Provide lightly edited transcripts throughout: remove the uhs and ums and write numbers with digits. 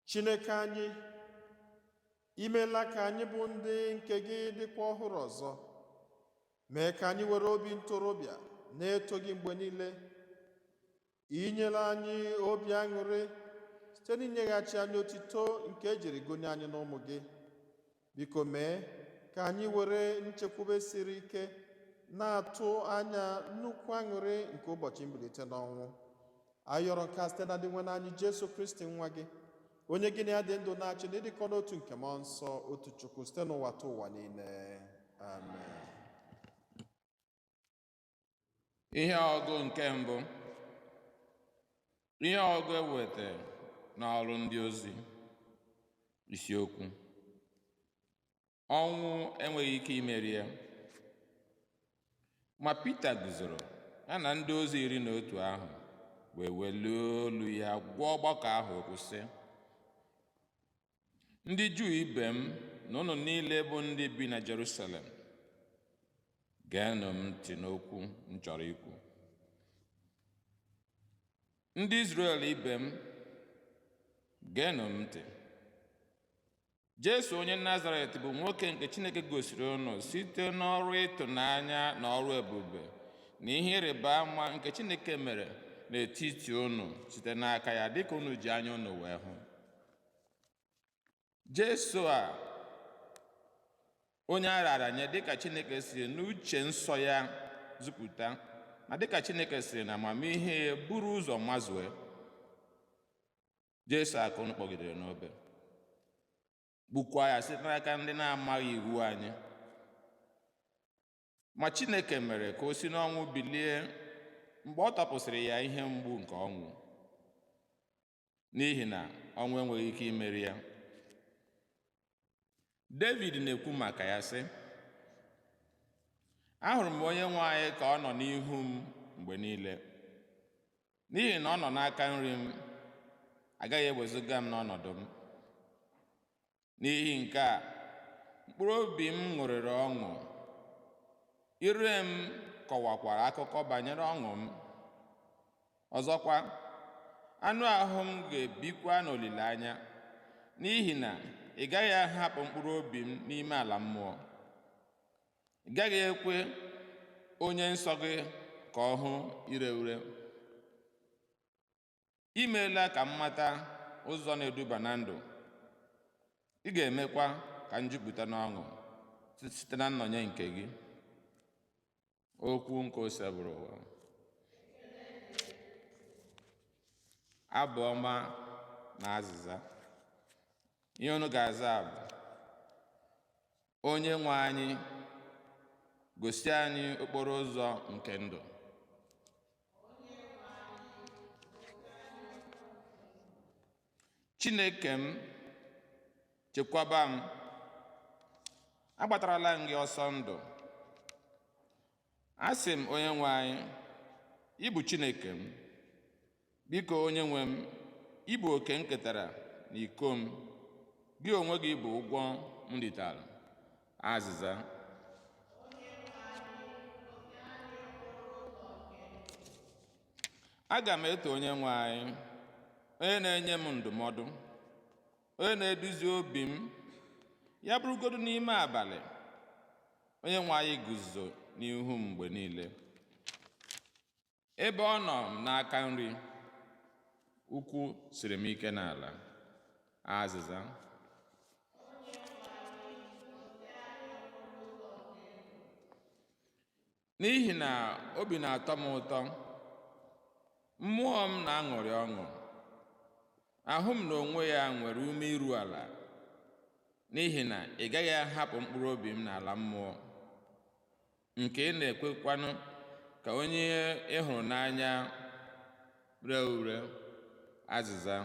Chineke anyị, imeela ka anyị bụ ndị nke gị dịkwa ọhụrụ ọzọ. Mee ka anyị were obi ntorobịa na-eto gị mgbe niile. Inyere anyị obi aṅụrị site n'inyeghachi anyị otito nke ejiri gụnye anyị n'ụmụ gị. Biko mee ka anyị were nchekwube siri ike na-atụ anya nnukwu aṅụrị nke ụbọchị mbilite n'ọnwụ. Ayọrọ nke a site na Dinwenụ anyị Jesu Kristi nwa gị, onye gị na ya dị ndụ na-achị n'ịdịkọ n'otu nke mmụọ nsọ, otu Chukwu, site n'ụwa tụ ụwa niile. Amen. Ihe ọgụ nke mbụ. Ihe ọgụ ewetara n'ọrụ ndị ozi. Isiokwu: ọnwụ enweghị ike imeri ya. Ma Pita guzoro ya na ndị ozi 11 ahụ wee welie olu ya gwa ọgbakọ ahụ okwu sị: Ndị Juu ibe m na unu niile bụ ndị bi na Jerusalem, geenụ m ntị n'okwu m chọrọ ikwu. Ndị Izrel ibe m, geenụ m ntị. Jesu onye Nazaret bụ nwoke nke Chineke gosiri unu site n'ọrụ ịtụnanya na ọrụ ebube na ihe ịrịba ama nke Chineke mere n'etiti unu site n'aka ya, dịka unu ji anya unu wee hụ. Jesu a, onye a raara nye dịka Chineke siri n'uche nsọ ya zupụta na dịka Chineke siri na amamihe ya buru ụzọ mazue, Jesu a ka unu kpọgidere n'obe, gbukwa ya site n'aka ndị na-amaghị iwu anyị. Ma Chineke mere ka o si n'ọnwụ bilie mgbe ọ tọpụsịrị ya ihe mgbu nke ọnwụ, n'ihi na ọnwụ enweghị ike imeri ya. David na-ekwu maka ya sị: ahụrụ m onye nwe anyị ka ọ nọ n'ihu m mgbe niile, n'ihi na ọ nọ n'aka nri m, agaghị ewezuga m n'ọnọdụ m. N'ihi nke a, mkpụrụ obi m ṅụrịrị ọṅụ, ire m kọwakwara akụkọ banyere ọṅụ m. Ọzọkwa, anụ ahụ m ga-ebikwa n'olileanya, n'ihi na ị gaghị ahapụ mkpụrụ obi m n'ime ala mmụọ. Ị gaghị ekwe onye nsọ gị ka ọ hụ ire ure. I meela ka m mata ụzọ na-eduba na ndụ. Ị ga-emekwa ka m jupụta n'ọṅụ site na nnọnye nke gị. Okwu nke Osebụrụwa. Abụ ọma na azịza. Ihe unu ga-aza bụ: Onye nwe anyị, gosi anyị okporo ụzọ nke ndụ. Chineke m, chekwaba m, agbatarala m gị ọsọ ndụ. Asị m onye nwe anyị, ị bụ Chineke m. Biko onye nwe m, ị bụ oke m ketara na iko m. Gị onwe gị bụ ụgwọ m ritara. Azịza. Aga m eto onye nwe anyị, onye na-enye m ndụmọdụ, onye na-eduzi obi m. Ya bụrụgodu n'ime abalị, onye nwe anyị guzo n'ihu m mgbe niile. Ebe ọ nọ m n'aka nri, ụkwụ siri m ike n'ala. Azịza. N'ihi na obi na-atọ m ụtọ, mmụọ m na-aṅụrị ọṅụ, ahụ m n'onwe ya nwere ume iru ala, n'ihi na ị gaghị ahapụ mkpụrụ obi m n'ala mmụọ, nke ị na-ekwekwanụ ka onye ị hụrụ n'anya ree ure. Azịza.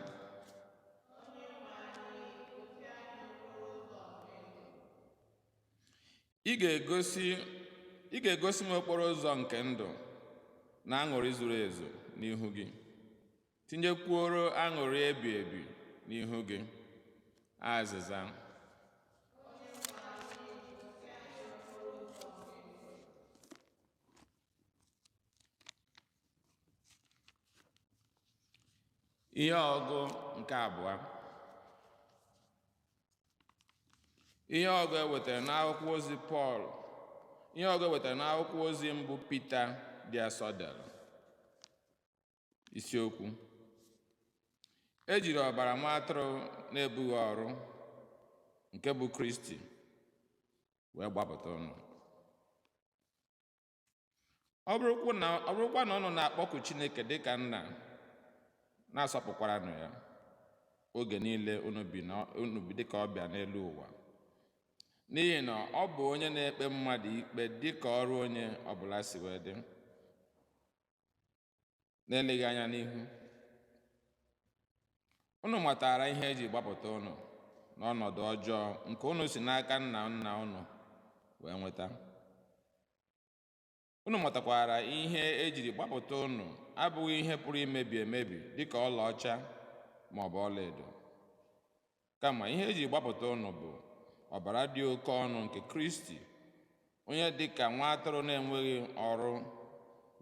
Ị ga-egosi m okporo ụzọ nke ndụ na aṅụrị zuru ezu n'ihu gị, tinyekwuoro aṅụrị ebi ebi n'ihu gị. Azịza. Ihe ọgụ nke abụọ. Ihe ọgụgụ e wetara n'akwụkwọ ozi Pọl, ihe ọgụgụ e wetara n'akwụkwọ ozi mbụ Pita dị asọ dere. Isiokwu: E jiri ọbara nwa atụrụ na-ebughị ọrụ, nke bụ Kristi, wee gbapụta unu. Ọ bụrụkwa na unu na-akpọku Chineke dịka nna, na-asọpụkwaranụ ya oge niile unu bi dịka ọbịa n'elu ụwa, n'ihi na ọ bụ onye na-ekpe mmadụ ikpe dịka ọrụ onye ọbụla si wee dị, na-eleghị anya n'ihu. Unu matara ihe eji gbapụta unu n'ọnọdụ ọjọọ nke unu si n'aka nna nna unu wee nweta. Unu matakwara ihe ejiri gbapụta unu abụghị ihe pụrụ imebi emebi dịka ọlaọcha maọbụ ọlaedo, kama ihe eji gbapụta unu bụ ọbara dị oke ọnụ nke Kristi, onye dịka nwa atụrụ na-enweghị ọrụ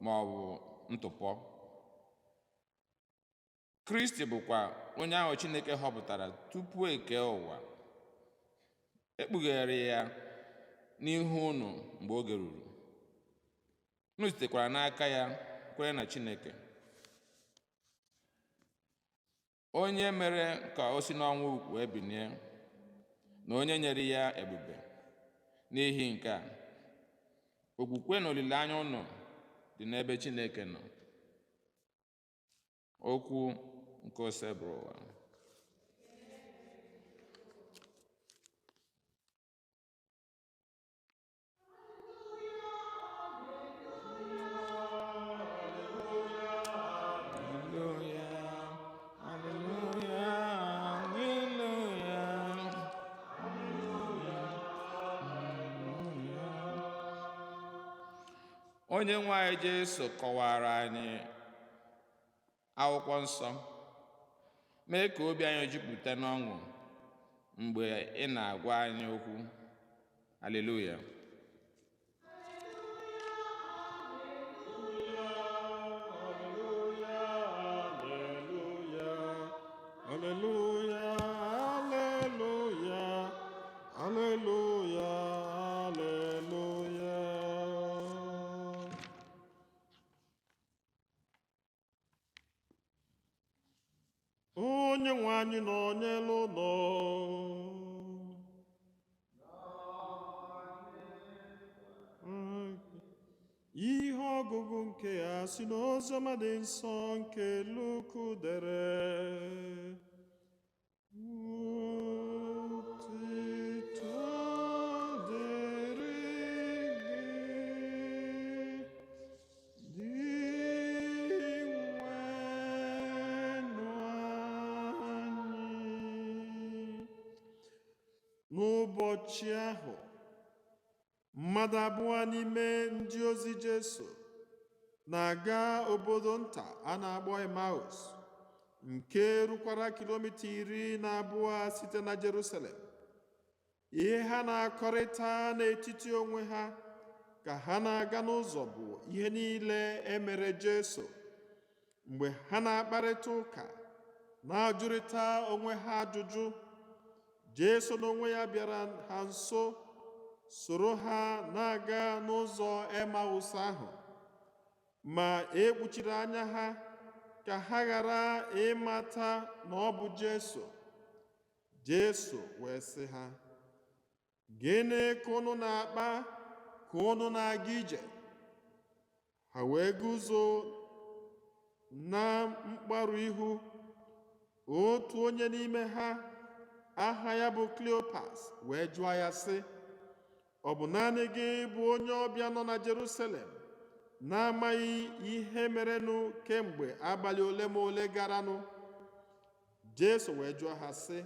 ma ọ bụ ntụpọ. Kristi bụkwa onye ahụ Chineke họpụtara tupu e kee ụwa. Ekpughere ya n'ihu unu mgbe oge ruru. Unu sitekwara n'aka ya kwere na Chineke, onye mere ka o si n'ọnwụ wee binie, na onye nyere ya ebube. N'ihi nke a, okwukwe na olileanya unu dị n'ebe Chineke nọ. Okwu nke Osebụrụwa. Hallelujah, hallelujah, hallelujah. Onye nwe anyị Jesu kọwara anyị akwụkwọ nsọ, mee ka obi anyị jupụta n'ọṅụ mgbe ị na-agwa anyị okwu. Haleluya. Hallelujah, hallelujah, hallelujah, hallelujah. Onye nwe anyị nọ n'elu ụlọ. Ihe ọgụgụ nke ya si n'Oziọma dị nsọ nke Luk dere. Otito dịrị gị, Dinwenụ anyị. N'ụbọchị ahụ, mmadụ abụọ n'ime ndị ozi Jesu na-aga obodo nta a na-akpọ Emmaus, nke rukwara kilomita 12 site na Jerusalem. Ihe ha na-akọrịta n'etiti onwe ha ka ha na-aga n'ụzọ bụ ihe niile e mere Jesu. Mgbe ha na-akparịta ụka, na-ajụrịta onwe ha ajụjụ, Jesu n'onwe ya bịara ha nso, soro ha na-aga n'ụzọ Emmaus ahụ. Ma e kpuchiri anya ha ka ha ghara ịmata na ọ bụ Jesu. Jesu wee sị ha, Gịnị ka unu na-akpa ka unu na-aga ije? Ha wee guzo na mkparụ ihu. Otu onye n'ime ha, aha ya bụ Kleopas, wee jụọ ya sị, Ọ bụ naanị gị bụ onye ọbịa nọ na Jerusalem na-amaghị ihe merenụ kemgbe abalị ole ma ole garanụ? Jesu wee jụọ ha sị,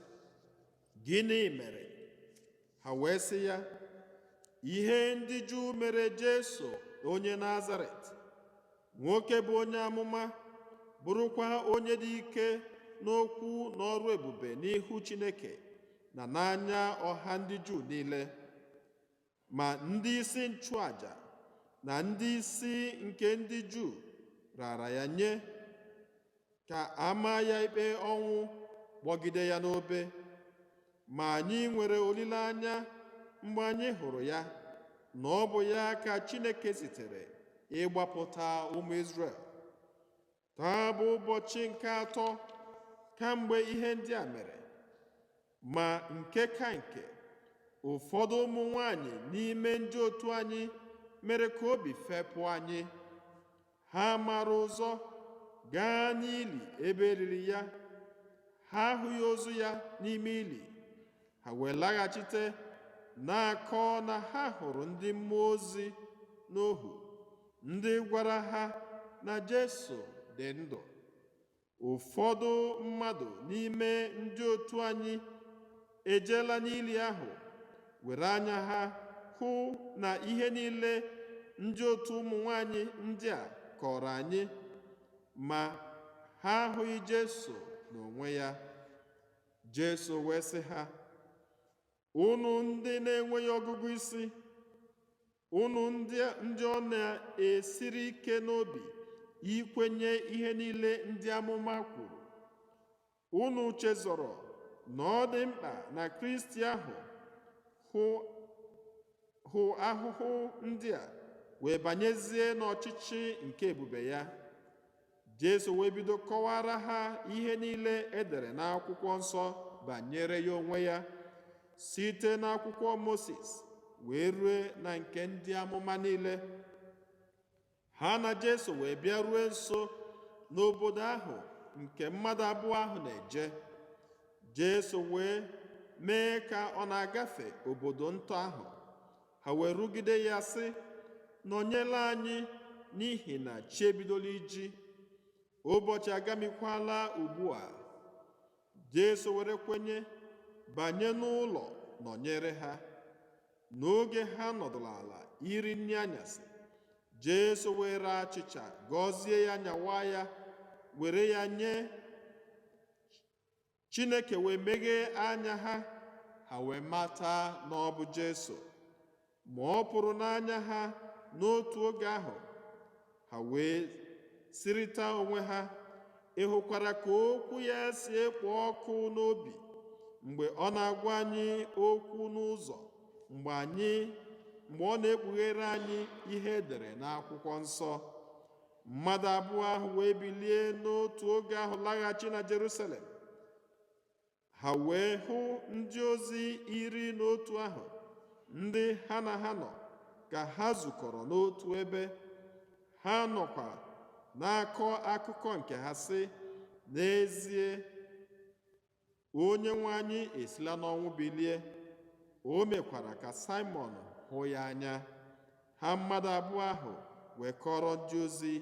Gịnị mere? Ha wee sị ya, Ihe ndị Juu mere Jesu onye Nazaret, nwoke bụ onye amụma, bụrụkwa onye dị ike n'okwu na ọrụ ebube n'ihu Chineke na n'anya ọha ndị Juu niile. Ma ndị isi nchụaja na ndị isi nke ndị Juu rara ya nye ka a maa ya ikpe ọnwụ, kpọgide ya n'obe. Ma anyị nwere olileanya mgbe anyị hụrụ ya na ọ bụ ya ka Chineke zitere ịgbapụta ụmụ Izrel. Taa bụ ụbọchị nke atọ kamgbe ihe ndị a mere. Ma nke ka nke, ụfọdụ ụmụ nwanyị n'ime ndị otu anyị mere ka obi fepụ anyị. Ha mara ụzọ gaa n'ili ebe e liri ya. Ha ahụghị ozu ya n'ime ili. Ha wee laghachite na-akọ na ha hụrụ ndị mmụọ ozi n'ọhụ, ndị gwara ha na Jesu dị ndụ. Ụfọdụ mmadụ n'ime ndị otu anyị ejeela n'ili ahụ were anya ha hụ na ihe niile ndị otu ụmụ nwanyị ndị a kọrọ anyị, ma ha ahụghị Jesu n'onwe ya. Jesu wee sị ha, unu ndị na-enweghị ọgụgụ isi, unu ndị ọ na-esiri ike n'obi ikwenye ihe niile ndị amụma kwuru. Unu chezọrọ na ọ dị mkpa na Kristi ahụ hụ ahụhụ ndị a wee banyezie n'ọchịchị nke ebube ya. Jesu wee bido kọwara ha ihe niile e dere n'akwụkwọ nsọ banyere ya onwe ya, site n'akwụkwọ Mosis wee rue na nke ndị amụma niile. Ha na Jesu wee bịarue nso n'obodo ahụ nke mmadụ abụọ ahụ na-eje. Jesu wee mee ka ọ na-agafe obodo nta ahụ. Ha wee rugide ya sị, nọnyela anyị, n'ihi na chi ebidola iji, ụbọchị agamikwala ugbu a. Jesu were kwenye banye n'ụlọ nọnyere ha. N'oge ha nọdụrụ ala iri nri anyasị, Jesu were achịcha gọzie ya, nyawa ya, were ya nye. Chineke wee meghee anya ha, ha wee mata na ọ bụ Jesu. Ma ọ pụrụ n'anya ha n'otu oge ahụ. Ha wee sịrịta onwe ha, ị hụkwara ka okwu ya si ekpo ọkụ n'obi mgbe ọ na-agwa anyị okwu n'ụzọ, mgbe ọ na-ekpughere anyị ihe edere n'akwụkwọ nsọ. Mmadụ abụọ ahụ wee bilie n'otu oge ahụ laghachi na Jerusalem. Ha wee hụ ndị ozi 11 ahụ, ndị ha na ha nọ, ka ha zukọrọ n'otu ebe. Ha nọkwa na-akọ akụkọ nke ha sị, n'ezie onye nwe anyị esila n'ọnwụ bilie, o mekwara ka Simon hụ ya anya. Ha mmadụ abụọ ahụ wee kọrọ ndị ozi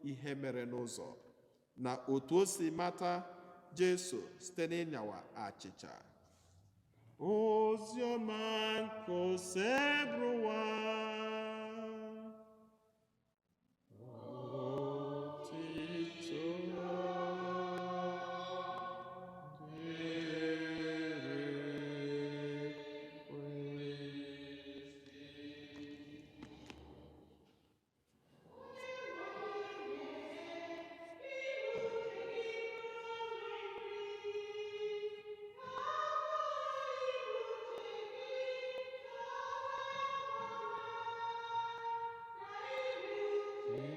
ihe mere n'ụzọ, na otu o si mata Jesu site n'ịnyawa achịcha. Ozi ọma nke Osebụrụwa. Otito dịrị Kristi.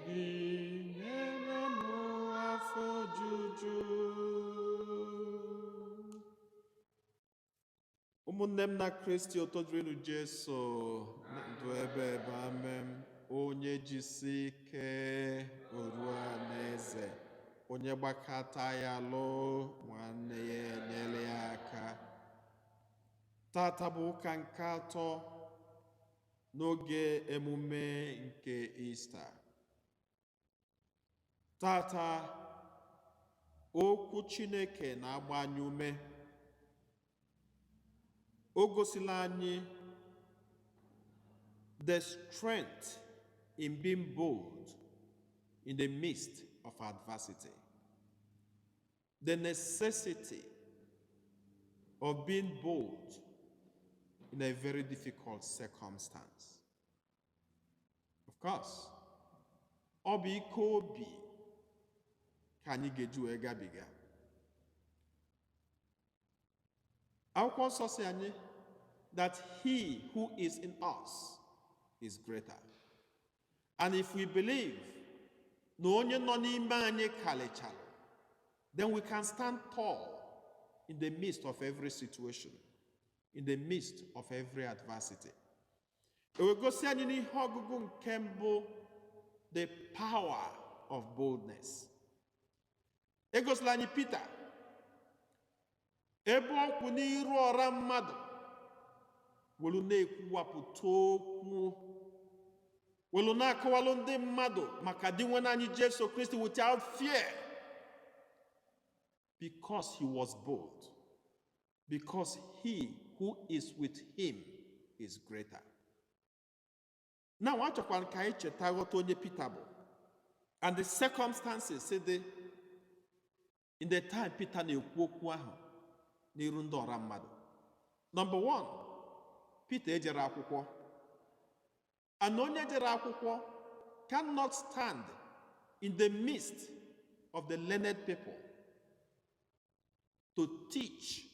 Gị nyere m afọ ojuju. Ụmụnne m na Kristi, otito dịrịnụ Jesu na ndụ ebe ebe, amen. Onye jisi ike oruo n'eze, onye gbakata ya lụ nwanne ya enyere ya aka. Tata bụ ụka nke atọ n'oge emume nke Ista. Tata okwu Chineke na-agba anyị ume. O gosila anyị the strength in being bold in the midst of adversity, the necessity of being bold in a very difficult circumstance. Of course, ọ bụ ike obi ka anyị ga-eji wee gabiga. Akwụkwọ Nsọ si anyị that he who is in us is greater. And if we believe na onye nọ n'ime anyị kalichara, then we can stand tall in the midst of every situation, in the midst of every adversity. E wee gosi anyị n'ihe ọgụgụ nke mbụ the power of boldness. Egosila anyị Pita ebe ọ kwụ n'iru ọra mmadụ welu na-ekwuwapụta okwu, welu na-akọwalụ ndị mmadụ maka Dinwenụ anyị Jesu Kristi without fear, because he was bold, because he who is with him is greater. Now, achọkwara ka anyị cheta, ghọta onye Pita bụ and the circumstances dị in the time Peter na-ekwu okwu ahụ n'iru ndị ọra mmadụ. Number one, Peter ejere akwụkwọ, and onye jere akwụkwọ cannot stand in the midst of the learned people to teach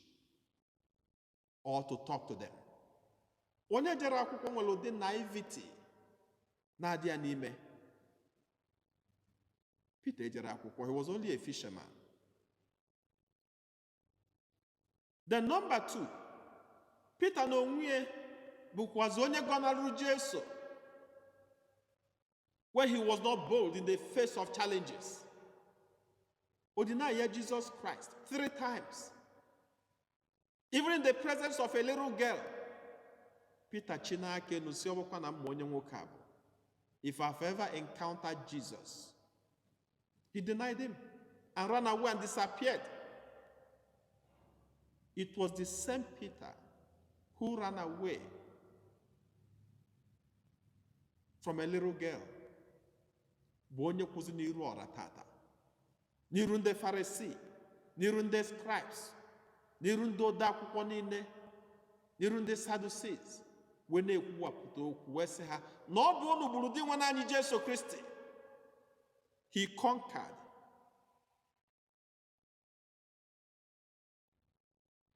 or to talk to them. Onye jere akwụkwọ nwere ụdị naivety na-adị ya n'ime. Peter ejere akwụkwọ, he was only a fisherman. Then number two, Peter na onwe ya bụkwazi onye gọnarịrị Jesu when he was not bold in the face of challenges. O deny ya Jesus Christ three times. Even in the presence of a little girl, Peter chinaka enu si, "Ọ bụkwa na mma onye nwoke a bụ. If I've ever encountered Jesus." He denied him and ran away and disappeared. It was the same Peter who ran away from a little girl bụ onye kwụzi n'iru ọra tata, n'iru ndị Farisi, n'iru ndị scribes, n'iru ndị ode akwụkwọ niile, n'iru ndị Sadducees, wee na-ekwuwapụta okwu, wee sị ha na ọ bụ unu gburu Dinwenụ anyị Jesu Kristi. He conquered.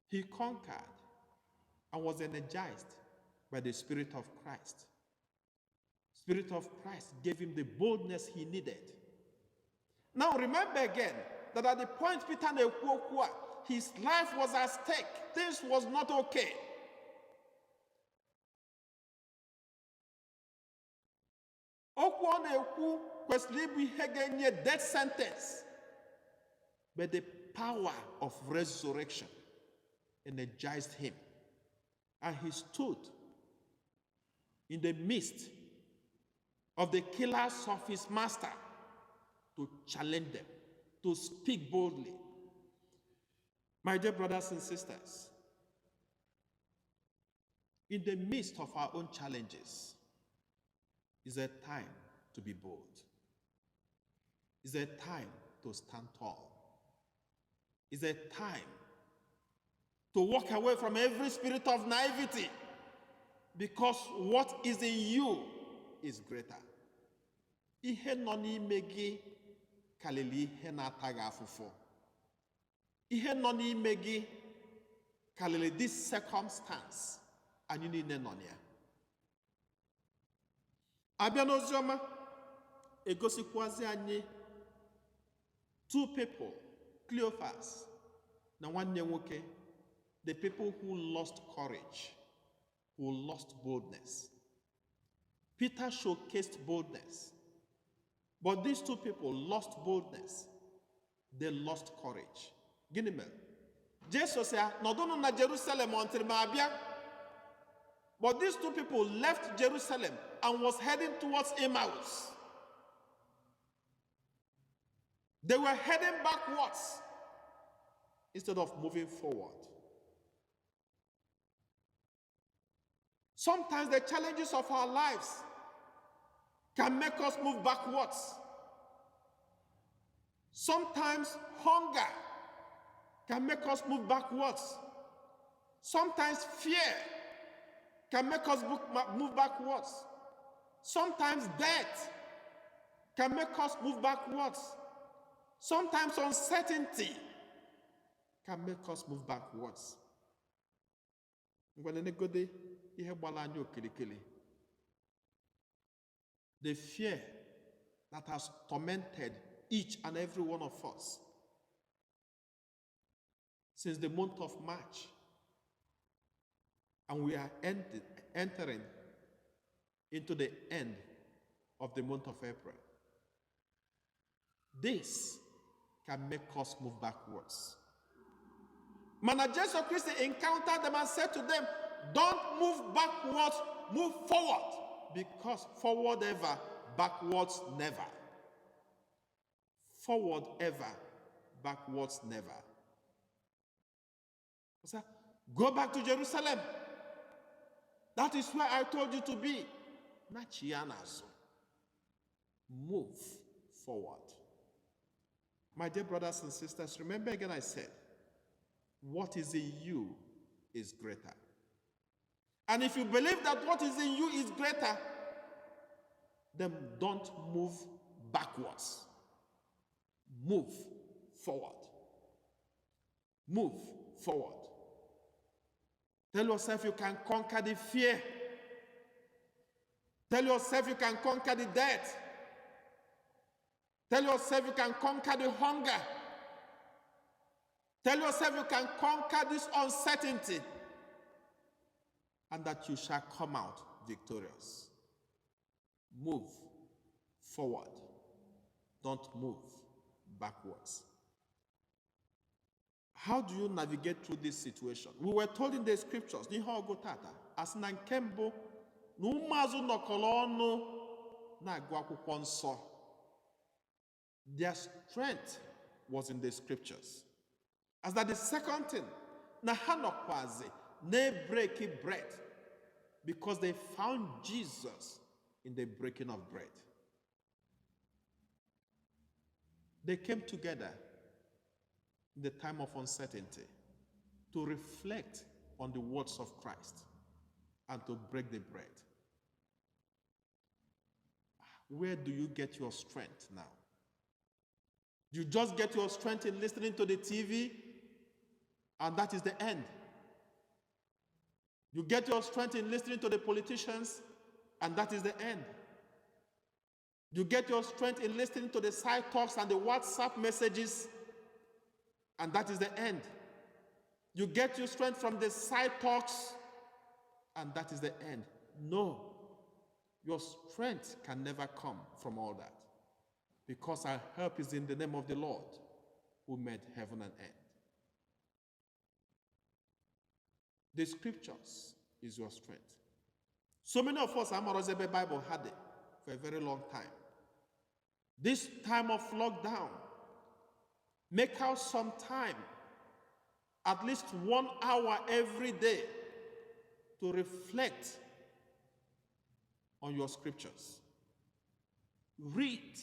He conquered and was energized by the Spirit of Christ. Spirit of Christ gave him the boldness he needed. Now remember again that at the point Peter na-ekwu okwu a, his life was at stake. This was not okay. Okwu ọ na-ekwu kwesịrị ịbụ ihe ga-enye death sentence. But the power of resurrection energized him. And he stood in the midst of the killers of his master to challenge them, to speak boldly. My dear brothers and sisters, in the midst of our own challenges, is a time to be bold. Is a time to stand tall. Is a time to walk away from every spirit of naivety, because what is in you is greater. Ihe nọ n'ime gị karịrị ihe na-ata gị afụfụ. Ihe nọ n'ime gị karịrị this circumstance anyị niile nọ na ya. Abịa n'oziọma, egosikwazi anyị two people, Cleophas na nwanne nwoke, the people who lost courage, who lost boldness. Peter showcased boldness, but these two people lost boldness. They lost courage. Gịnị mere? Jesu sị ya, "Nọdụnụ na Jerusalem until ma abịa." But these two people left Jerusalem and was heading towards Emmaus. They were heading backwards instead of moving forward. Sometimes the challenges of our lives can make us move backwards. Sometimes hunger can make us move backwards. Sometimes fear can make us move backwards. Sometimes death can make us move backwards. Sometimes uncertainty can make us move backwards. Ngwa nenegode ihe gbara anyị okirikiri. The fear that has tormented each and every one of us since the month of March, and we are entering into the end of the month of April. This can make us move backwards. Mana Jesu Christ encountered them and said to them, "Don't move backwards, move forward. Because forward ever, backwards never." Forward ever, backwards never. So, go back to Jerusalem. That is where I told you to be. Nachia n'azụ. Move forward. My dear brothers and sisters, remember again I said, what is in you is greater. And if you believe that what is in you is greater, then don't move backwards. Move forward. Move forward. Tell yourself you can conquer the fear. Tell yourself you can conquer the death. Tell yourself you can conquer the hunger. Tell yourself you can conquer this uncertainty and that you shall come out victorious. Move forward. Don't move backwards. How do you navigate through this situation? We were told in the scriptures, n'ihe ọgụ tata, asị na nke mbụ na ụmụazụ nọkọrọ ọnụ na-agụ akwụkwọ nsọ. Their strength was in the scriptures. As that the second thing, na ha nọkwazi na-break bread because they found Jesus in the breaking of bread. They came together in the time of uncertainty to reflect on the words of Christ and to break the bread. Where do you get your strength now? You just get your strength in listening to the TV, and that is the end. You get your strength in listening to the politicians, and that is the end. You get your strength in listening to the side talks and the WhatsApp messages, and that is the end. You get your strength from the side talks, and that is the end. No, your strength can never come from all that, because our help is in the name of the Lord who made heaven and earth. The scriptures is your strength. So many of us, Amarozebe Bible had it for a very long time. This time of lockdown, make out some time, at least 1 hour every day, to reflect on your scriptures. Read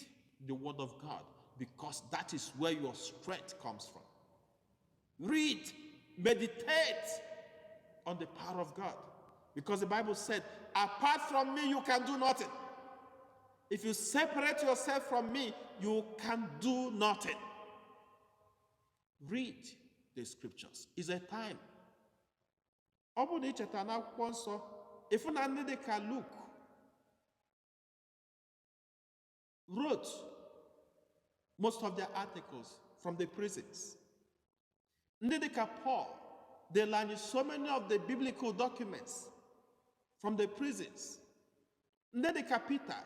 the Word of God, because that is where your strength comes from. Read, meditate on the power of God, because the Bible said, apart from me, you can do nothing. If you separate yourself from me, you can do nothing. Read the scriptures. It's a time. Ọ bụrụ na ị cheta n'akwụkwọ nsọ, ịfụ na ndị dị ka Luke wrote most of their articles from the prisons. Ndị dị ka Paul, they learned so many of the biblical documents from the prisons. Ndị dị ka Peter,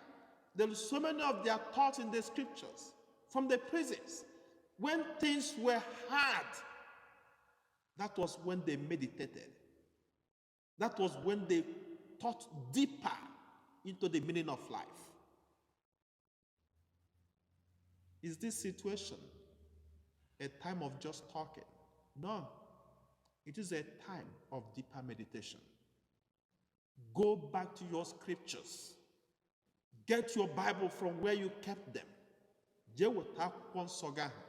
there were so many of their thoughts in the scriptures from the prisons. When things were hard, that was when they meditated. That was when they thought deeper into the meaning of life. Is this situation a time of just talking? No. It is a time of deeper meditation. Go back to your scriptures. Get your Bible from where you kept them. Jee weta akwụkwọ nsọ gị ahụ.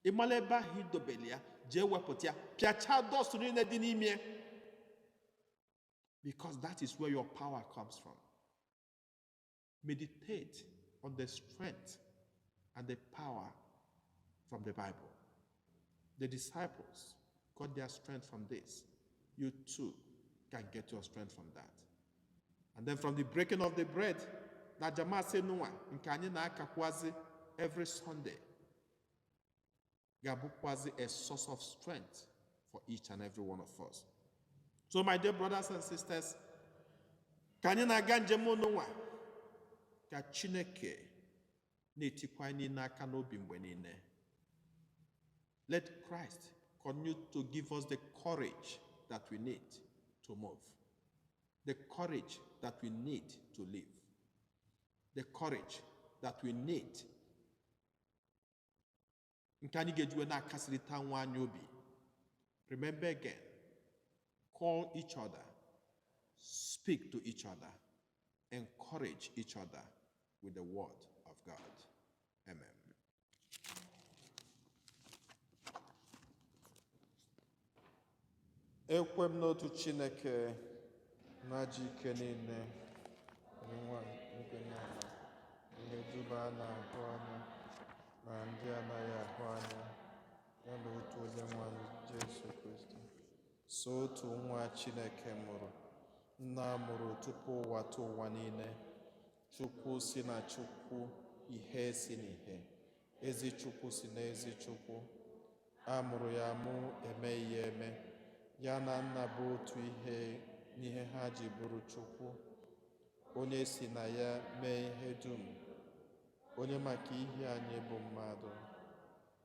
Ị mara ebe ahụ i dobere ya, jee wepụta ya, pịachaa dọst niile dị n'ime ya. Because that is where your power comes from. Meditate on the strength and the power from the Bible. The disciples got their strength from this. You too can get your strength from that. And then from the breaking of the bread, na aja Mass nụnwa nke anyị na-akakwazi every Sunday ga-abụkwazi a source of strength for each and every one of us. So my dear brothers and sisters, ka anyị na-aga njem nụnwa, ka Chineke na-etikwa anyị n'aka n'obi mgbe niile. Let Christ continue to give us the courage that we need to move, the courage that we need to live, the courage that we need nke anyị ga-eji wee na-akasịrịta nwa anyị obi. Remember again, call each other, speak to each other, encourage each other with the word of God. Amen. Ekwe m n'otu Chineke na-aji ike niile, nwa nke nna, ihe duba a na-ahụ anya na ndị anaghị ahụ anya, ya na otu onye nwe anyị Jesu Kristi, so otu nwa Chineke mụrụ, nna mụrụ tupu ụwa tụ ụwa niile, Chukwu si na Chukwu, ihe si n'ihe, ezi Chukwu si na ezi Chukwu, a mụrụ ya amụ, emeghị ya eme, ya na nna bụ otu ihe n'ihe ha ji bụrụ Chukwu, onye si na ya mee ihe dum, onye maka ihi anyị bụ mmadụ,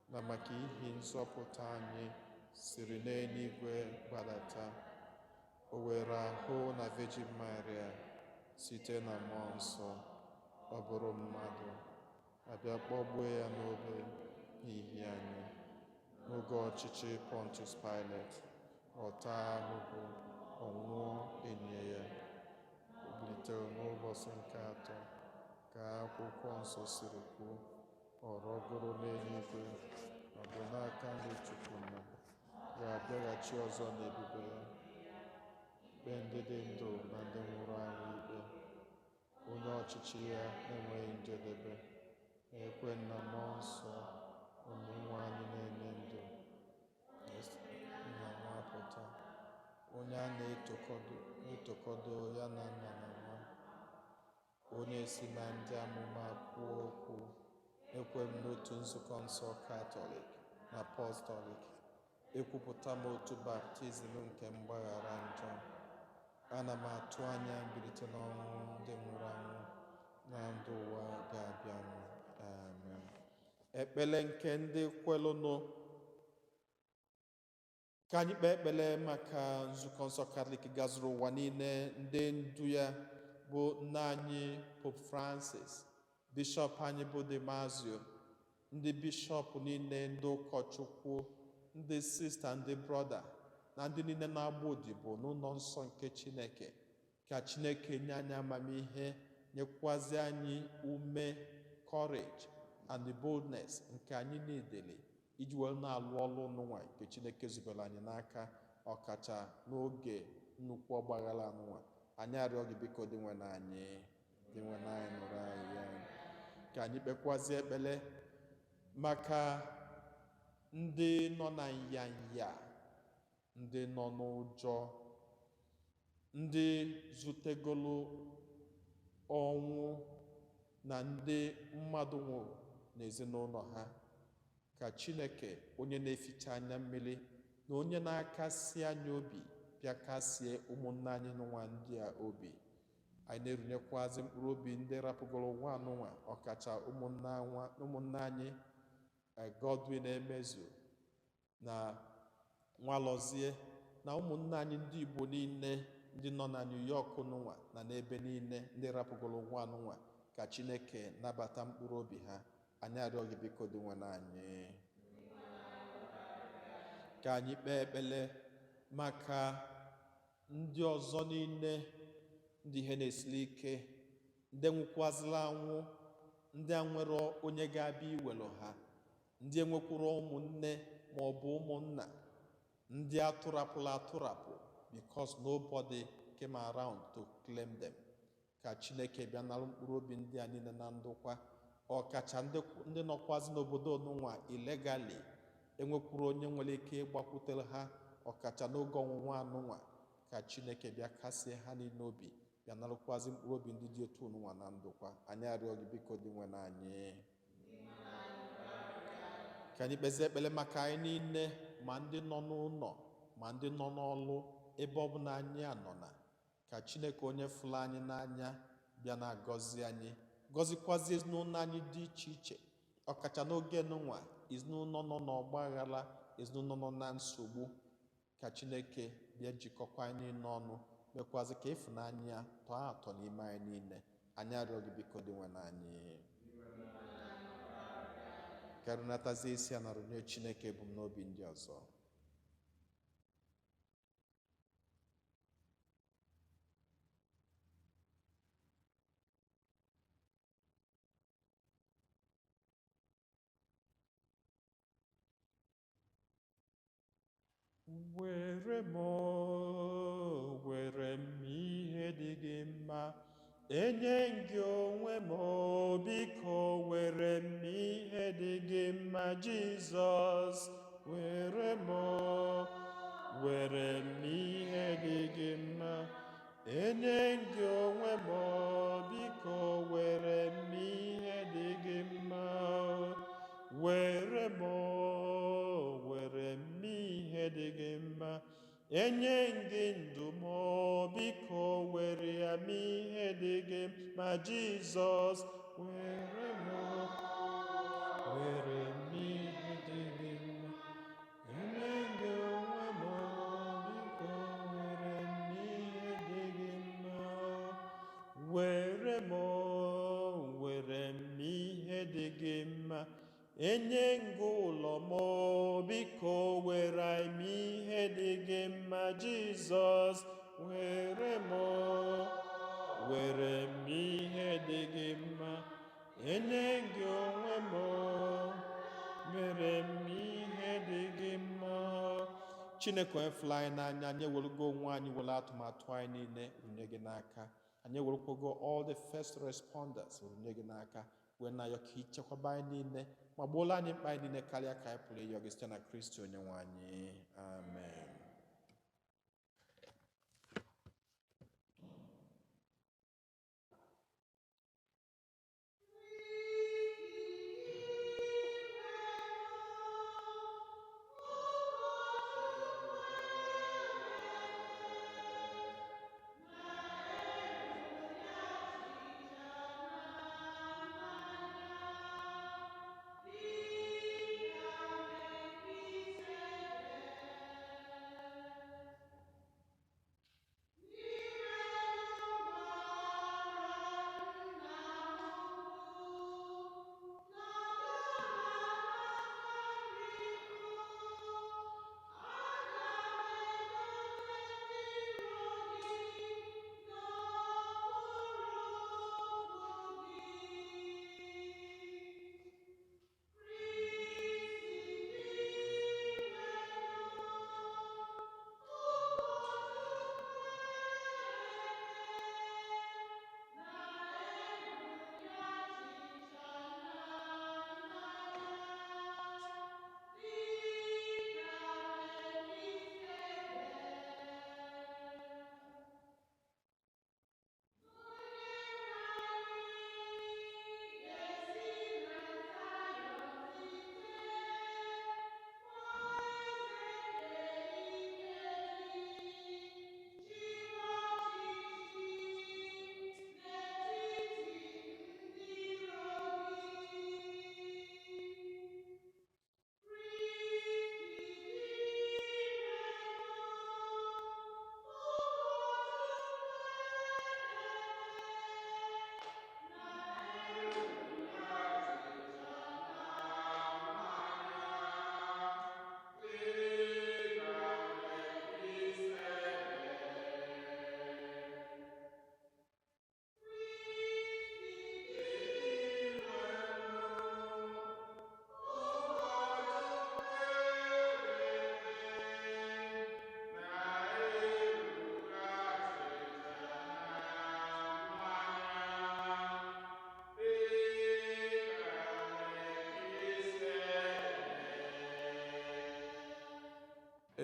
na maka ihi nzọpụta anyị siri n'eluigwe gbadata, o were ahụ na Virgin Maria site na Mmụọ Nsọ, ọ bụrụ mmadụ, abịa kpọgbuo ya n'obe n'ihi anyị, n'oge ọchịchị Pontius Pilate, ọ taa ahụhụ, ọ nwụọ, enye ya, o bilitere n'ụbọchị nke atọ, ka akwụkwọ nsọ siri kwuo, ọ rọgoro n'eluigwe, ọ bụ n'aka nri Chukwu nna, ga-abịaghachi ọzọ n'ebube ya, kpee ndị dị ndụ na ndị nwụrụ anwụ ikpe, onye ọchịchị ya enweghị njedebe, ekwe na Mmụọ Nsọ, onye nwe anyị na-enye ndụ, na nwapụta, onye a na-etokọdo ya na nna na nwa, onye si na ndị amụma kwuo okwu, ekwe m n'otu nzukọ nsọ Katọlik na Apọstọlik, ekwupụta m otu baptizim nke mgbaghara njọ, ana m atụ anya mbilite n'ọnwụ ndị nwụrụ anwụ na ndụ ụwa ga-abịanụ. Amen. Ekpele nke ndị kwelụnụ. Ka anyị kpee ekpele maka nzukọ nsọ Katọlik gazuru ụwa niile, ndị ndu ya bụ nna anyị Pope Francis, bishọp anyị bụ Damaso, ndị bishọp niile, ndị ụkọchukwu, ndị sista, ndị brọda, na ndị niile na-agba odibo n'ụlọ nsọ nke Chineke. Ka Chineke nye anyị amamihe, nyekwazi anyị ume, courage and the boldness nke anyị niile iji wee na-alụ ọlụ n'ụwa nke Chineke zubere anyị n'aka, ọkacha n'oge nnukwu ọgbaghara n'ụwa. Anyị arịọ gị biko, Dinwenụ anyị, Dinwenụ anyị, nụrụ anyị ya. Ka anyị kpekwazie ekpele maka ndị nọ na nyanya, ndị nọ n'ụjọ, ndị zutegolu ọnwụ na ndị mmadụ nwụrụ n'ezinụlọ ha. Ka Chineke, onye na-eficha anya mmiri na onye na-akasi anyị obi, bịa kasie ụmụnne anyị n'ụwa ndị a obi. Anyị na-erunyekwazi mkpụrụ obi ndị rapụgoro ụwa n'ụwa, ọkacha ụmụnne anyị Godwin Emezu na Nwalọzie na ụmụnne anyị ndị Igbo niile ndị nọ na New York n'ụwa na n'ebe niile ndị rapụgoro ụwa n'ụwa. Ka Chineke nabata mkpụrụ obi ha. Anyị arịọ gị biko, Dinwenụ anyị. Ka anyị kpee ekpele maka ndị ọzọ niile, ndị ihe na-esiri ike, ndị nwụkwazịla anwụ, ndị a nwere onye ga-abịa iwelu ha, ndị enwekwuru ụmụnne ma ọ bụ ụmụnna, ndị atụrapụla atụrapụ because nobody came around to claim them. Ka Chineke bịa nara mkpụrụ obi ndị a niile na ndokwa, ọkacha ndị nọkwazi n'obodo n'ụwa illegally, enwekwuru onye nwere ike ịgbakwutere ha. Ọkacha n'oge ọnwụnwa anụnwa, ka Chineke bịa kasie ha niile obi, bịa narụkwazị mkpụrụ obi ndị dị otu nụnwa na ndụkwa. Anyị arịọ gị biko dị nwe anyị. Ka anyị kpezie ekpere maka anyị niile, ma ndị nọ n'ụlọ ma ndị nọ n'ọlụ, ebe ọbụla anyị anọ na ka Chineke onye fụrụ anyị n'anya bịa na-agọzi anyị, gọzikwazi ezinụlọ anyị dị iche iche, ọkacha n'oge nụnwa ezinụlọ nọ n'ọgba aghara, ezinụlọ nọ na nsogbu. Ka Chineke bịa jikọkwa anyị niile ọnụ, mekwazị ka ịfụnanya ya tọọ atọ n'ime anyị niile. Anyị arịọ gị biko dị nwe anyị. Karịnatazie isi a narụ nye Chineke ebumnobi ndị ọzọ. Were m, were m ihe dị gị mma, enye m gị onwe m, biko were m ihe dị gị mma, Jizọs. Were m, were m ihe dị gị mma, enye m gị onwe m, biko were m ihe dị gị mma. Were m, were m ihe dị gị mma, enye m gị ndụ m, biko were ya m ihe dị gị mma, Jizọs. Were m, were m ihe dị gị mma, enye m gị onwe m, biko were m ihe dị gị mma. Were m, were m ihe dị gị mma, enye ngụ ụlọ m, biko were m ihe dị gị mma, Jizọs. Were m, were m ihe dị gị mma, enye gị onwe m, mere m ihe dị gị mma. Chineke onye fụrụ anyị n'anya, anyị ewerugo onwe anyị, were atụmatụ anyị niile runye gị n'aka. Anyị ewerekwago all the first responders runye gị n'aka, wee na-ayọ ka ichekwaba anyị niile ma gbuola anyị mkpa anyị niile karịa ka anyị pụrụ ịyọ gị, site na Kristi onye nwe anyị. Amen.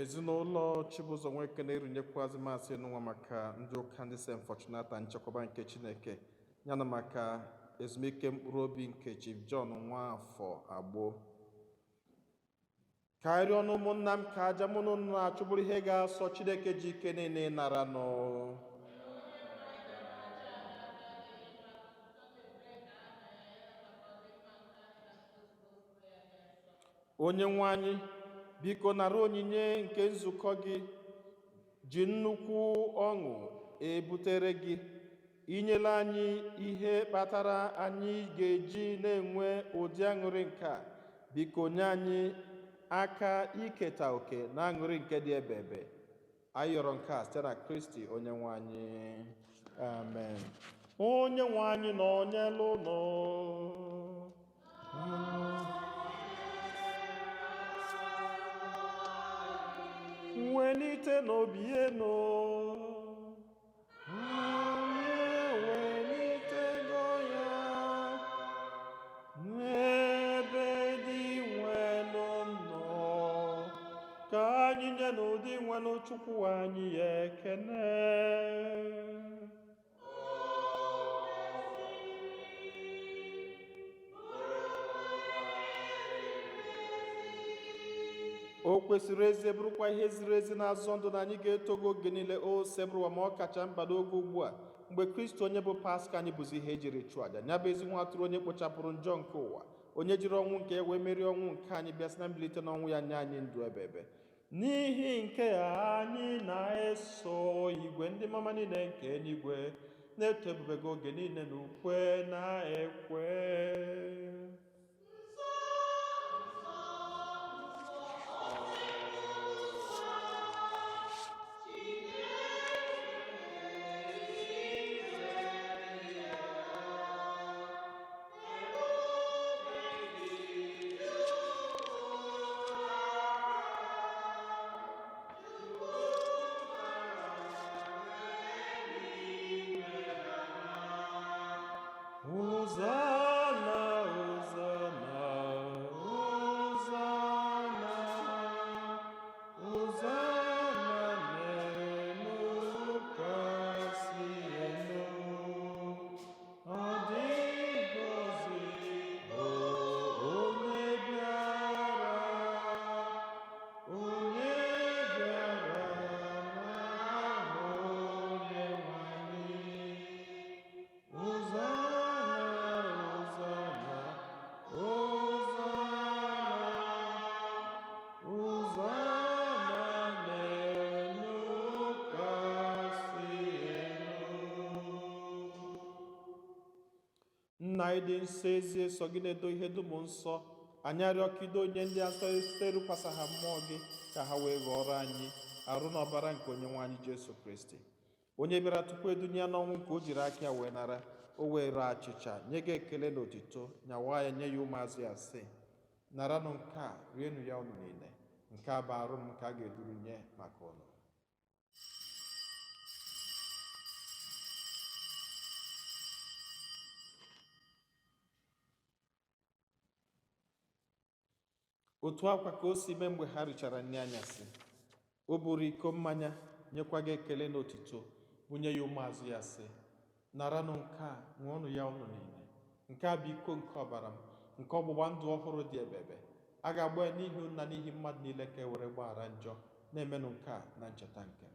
Ezinụlọ Chibụzọ Nweke na-erunyekwazị masị n'ụwa maka ndị ụka ndị St. Fortunata nchekwaba nke Chineke, yana maka ezumike mkpụrụ obi nke Chief John Nwafọ Agbo. Ka anyị rịọ ụmụnna m ka aja mụ na unu na-achụ bụrụ ihe ga-asọ Chineke ji ike niile nara nụ. Onye nwe anyị, biko nara onyinye nke nzukọ gị ji nnukwu ọṅụ ebutere gị. Inyela anyị ihe kpatara anyị ga-eji na-enwe ụdị aṅụrị nke a. Biko nye anyị aka iketa oke na aṅụrị nke dị ebebe. Anyị yọrọ nke a site na Kristi onye nwe anyị. Amen. Onye nwe anyị nọ n'elu ụlọ. Welite n'obi enu. Anyị ewelitego ya n'ebe dị nwenu nọ. Ka anyị nye n'ụdị nwenu Chukwu anyị ekene. O kwesịrị ezi, bụrụkwa ihe ziri ezi na-azọ ndụ na anyị ga-etogo oge niile, o sebụrụwa, ma ọ kacha mkpa n'oge ugbu a mgbe Kristi onye bụ Paska anyị bụzi ihe ejiri chụọ aja, ya bụ ezi nwa atụrụ onye kpochapụrụ njọ nke ụwa, onye jiri ọnwụ nke ya wee merie ọnwụ nke anyị, bịa sị na mbilite n'ọnwụ ya nye anyị ndụ ebebe. N'ihi nke a anyị na-eso igwe ndị mama niile nke eluigwe na-eto ebube gị oge niile na ukwe na ekwe. Hosanna, Hosanna, Hosanna, Hosanna n'elu kasị elu. Ọ dị ngọzi bụ onye bịara, onye bịara n'aha Onyenwe anyị. Hosanna, Hosanna, Hosanna, Hosanna n'elu kasị elu. Nna anyị dị nsọ, ezie sọ gị na-edo ihe dum nsọ. Anyị arịọ ka ido onye ndị asọ site rụkwasa ha mmụọ gị, ka ha wee ghọrọ anyị arụ na ọbara nke onye nwe anyị Jesu Kristi, onye bịara tupu edunye ya n'ọnwụ nke o jiri aka ya wee nara. O were achịcha nye gị ekele na otito, nyawa ya nye ya ụmụazụ ya, sị: naranụ nke a, rienụ ya unu niile. Nke a bụ arụ m nke a ga-eduru nye maka unu. Otu akwa ka o si mee mgbe ha richara nri anyasị, o buru iko mmanya, nyekwa gị ekele na otito, bunye ya ụmụazụ ya, sị: naranụ nke a, ṅụọnụ ya unu niile. Nke a bụ iko nke ọbara m, nke ọgbụgba ndụ ọhụrụ dị ebebe. A ga-agba ya n'ihi unu na n'ihi mmadụ niile ka e were gbaghara njọ. Na-emenụ nke a na ncheta nke m.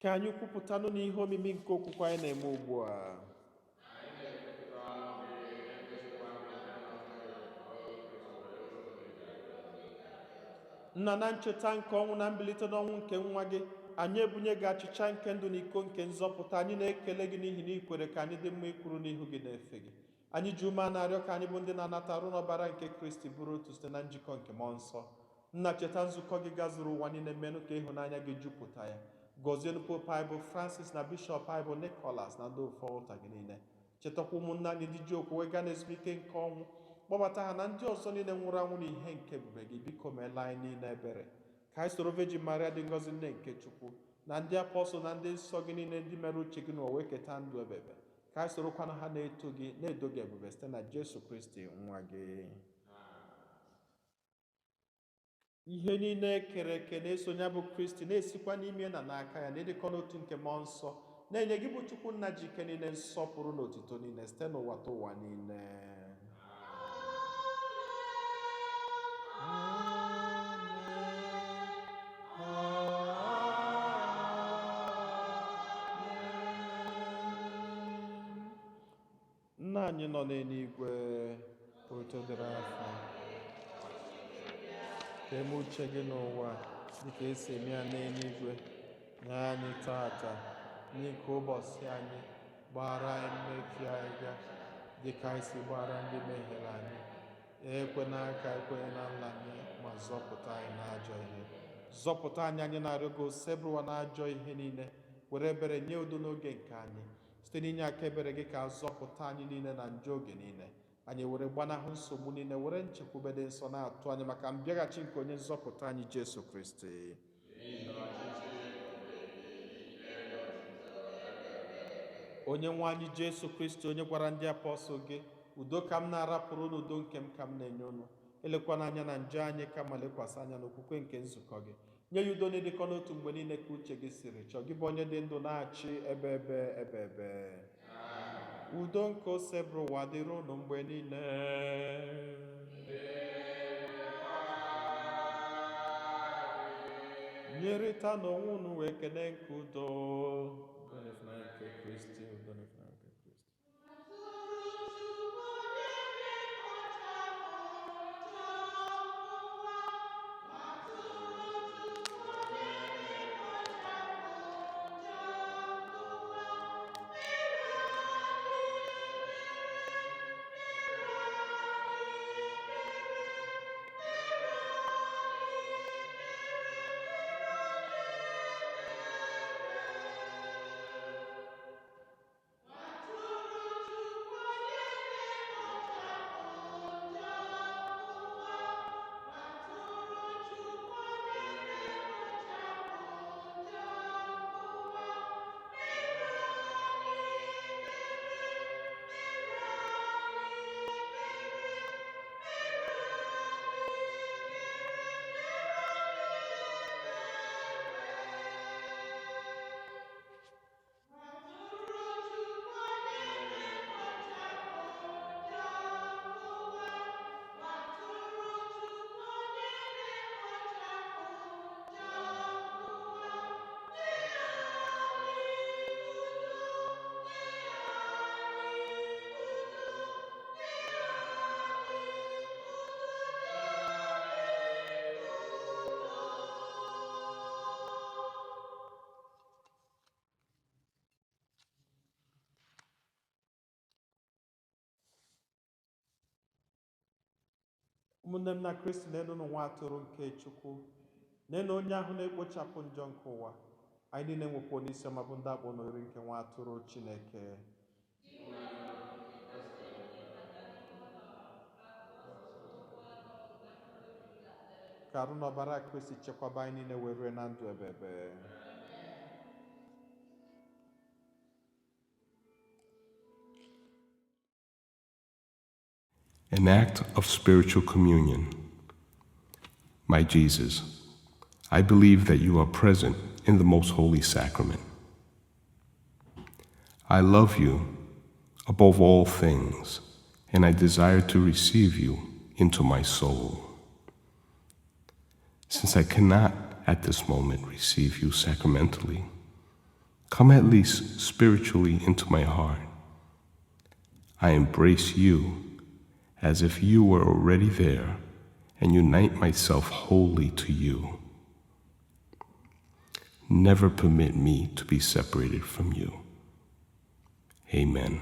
Ka anyị kwupụtanụ n'ihe omimi nke okwukwe anyị na-eme ugbu a. Nna, na ncheta nke ọnwụ na mbilite n'ọnwụ nke nwa gị, anyị ebunye gị achịcha nke ndụ na iko nke nzọpụta. Anyị na-ekele gị n'ihi na ị kwere ka anyị dị mma ikwuru n'ihu gị na-efe gị. Anyị ji ume na-arịọ ka anyị bụ ndị na-anata arụ n'ọbara nke Kristi bụrụ otu site na njikọ nke mmụọ nsọ. Nna, cheta nzukọ gị gazuru ụwa niile, menụ ka ịhụnanya gị jupụta ya. Gọzienụ Pope anyị bụ Francis na Bishọp anyị bụ Nicholas na ndị ofe ụta gị niile. Chetakwa ụmụnna anyị ndị ji okwukwe gaa n'ezumike nke ọnwụ, kpọbata ha na ndị ọzọ niile nwụrụ anwụ n'ihe nke ebube gị. Biko meela anyị niile ebere, ka anyị soro Virgin Maria dị ngọzi, nne nke Chukwu, Na ndị apọstụl na ndị nsọ gị niile ndị mere uche gị n'ụwa wee keta ndụ ebebe. Ka anyị sorokwana ha na-eto gị na-edo gị ebube site na Jesu Kristi nwa gị. Ihe niile e kere eke na-eso ya bụ Kristi na-esikwa n'ime na n'aka ya na-edekọ n'otu nke mmụọ nsọ na-enye gị bụ Chukwu nna ji ike niile nsọpụrụ na otuto niile site n'ụwa ta ụwa niile. Nna anyị nọ n'eluigwe, otuto dịrị afa. Ka eme uche gị n'ụwa dịka esi eme ya n'eluigwe. Nye anyị tata n'ike ụbọchị anyị, gbaghara anyị mmehie anyị ga dịka anyị si gbaghara ndị mehiere anyị. Ekwena ka anyị kwenye na nlanye, ma zọpụta anyị n'ajọ ihe. Zọpụta anyị, anyị na-arịọ gị, osebụrụwa n'ajọ ihe niile, were ebere nye udo n'oge nke anyị. Site n'inye aka ebere gị ka zọpụta anyị niile na njọ oge niile. Anyị were gbanahụ nsogbu niile, were nchekwube dị nsọ na-atụ anyị maka mbịaghachi nke onye nzọpụta anyị Jesu Kristi. Onye nwe anyị Jesu Kristi, onye gwara ndị apọstụl gị, udo ka m na-arapụrụ unu, udo nke m ka m na-enye unu. Elekwana anya na njọ anyị, kama lekwasị anya n'okwukwe nke nzukọ gị. Nye ya udo n'ịdịkọ n'otu mgbe niile ka uche gị siri chọọ. Gị bụ onye dị ndụ na-achị ebe ebe ebe ebe. Udo nke osebụrụ ụwa dịrị unu mgbe niile. Nyerịta n'onwe unu wee kene nke udo. Udo na ịfụnanya nke Kristi, udo na ịfụnanya nke Kristi. Ụmụnne m na Kristi, na-enu nwa atụrụ nke Chukwu, na-enu onye ahụ na-ekpochapụ njọ nke ụwa. Anyị niile nwekwa onye ọma bụ ndị akpọ n'oriri nke nwa atụrụ Chineke. Ka arụ na ọbara Kristi chekwaba anyị niile wee rue na ndụ ebebe. An act of spiritual communion. My Jesus, I believe that you are present in the most holy sacrament. I love you above all things, and I desire to receive you into my soul. Since I cannot at this moment receive you sacramentally, come at least spiritually into my heart. I embrace you as if you were already there, and unite myself wholly to you. Never permit me to be separated from you. Amen.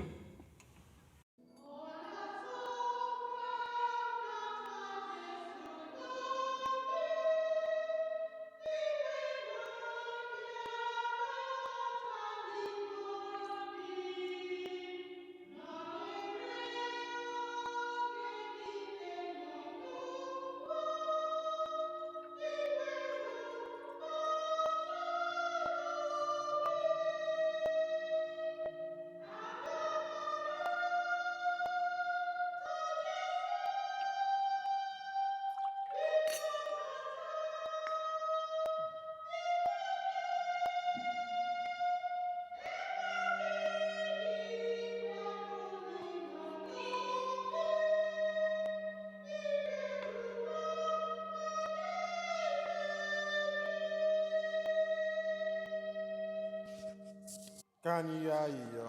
Ka anyị yọọ ayịyọ.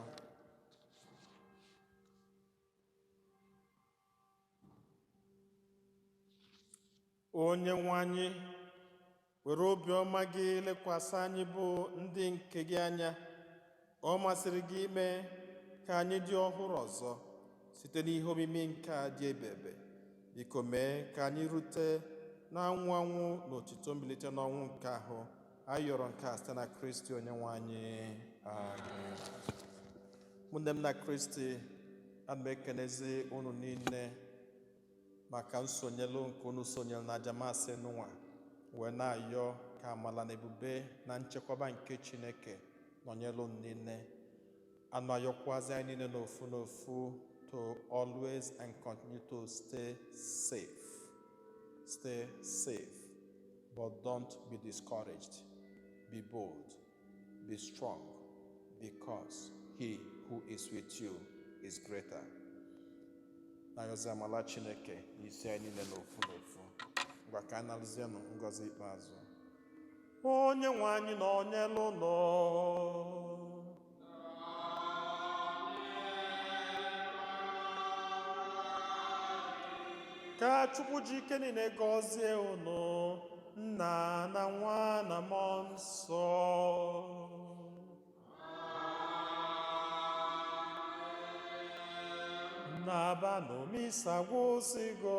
Onye nwe anyị, were obiọma gị lekwasị anyị bụ ndị nke gị anya. Ọ masịrị gị ime ka anyị dị ọhụrụ ọzọ site n'ihe omimi nke a dị ebebe. Biko mee ka anyị rute na anwụ anwụ na otito mbilite n'ọnwụ nke ahụ. Anyị yọrọ nke a site na Kristi onye nwe anyị. Amen. Ụmụnne m na Kristi, ana m ekenezi unu niile maka nsonyelu nke unu sonyere na aja masị nụnwa, wee na-ayọ ka amala na ebube na nchekwaba nke Chineke nọnyere unu niile. Anụ ayọkwazi anyị niile n'ofu n'ofu to always and continue to stay safe. Stay safe, but don't be discouraged. Be bold, be strong, because he who is with you is greater. Na-ayọzi amala Chineke n'isi anyị niile n'ofu n'ofu. Ngwa, ka anyị nalụzienụ ngọzi ikpeazụ. Onye nwe anyị na onyelu ụlọ. Ka Chukwu ji ike niile gọzie unu, Nna na Nwa na Mmụọ Nsọ. Nabanụ, misa gwụsịgo.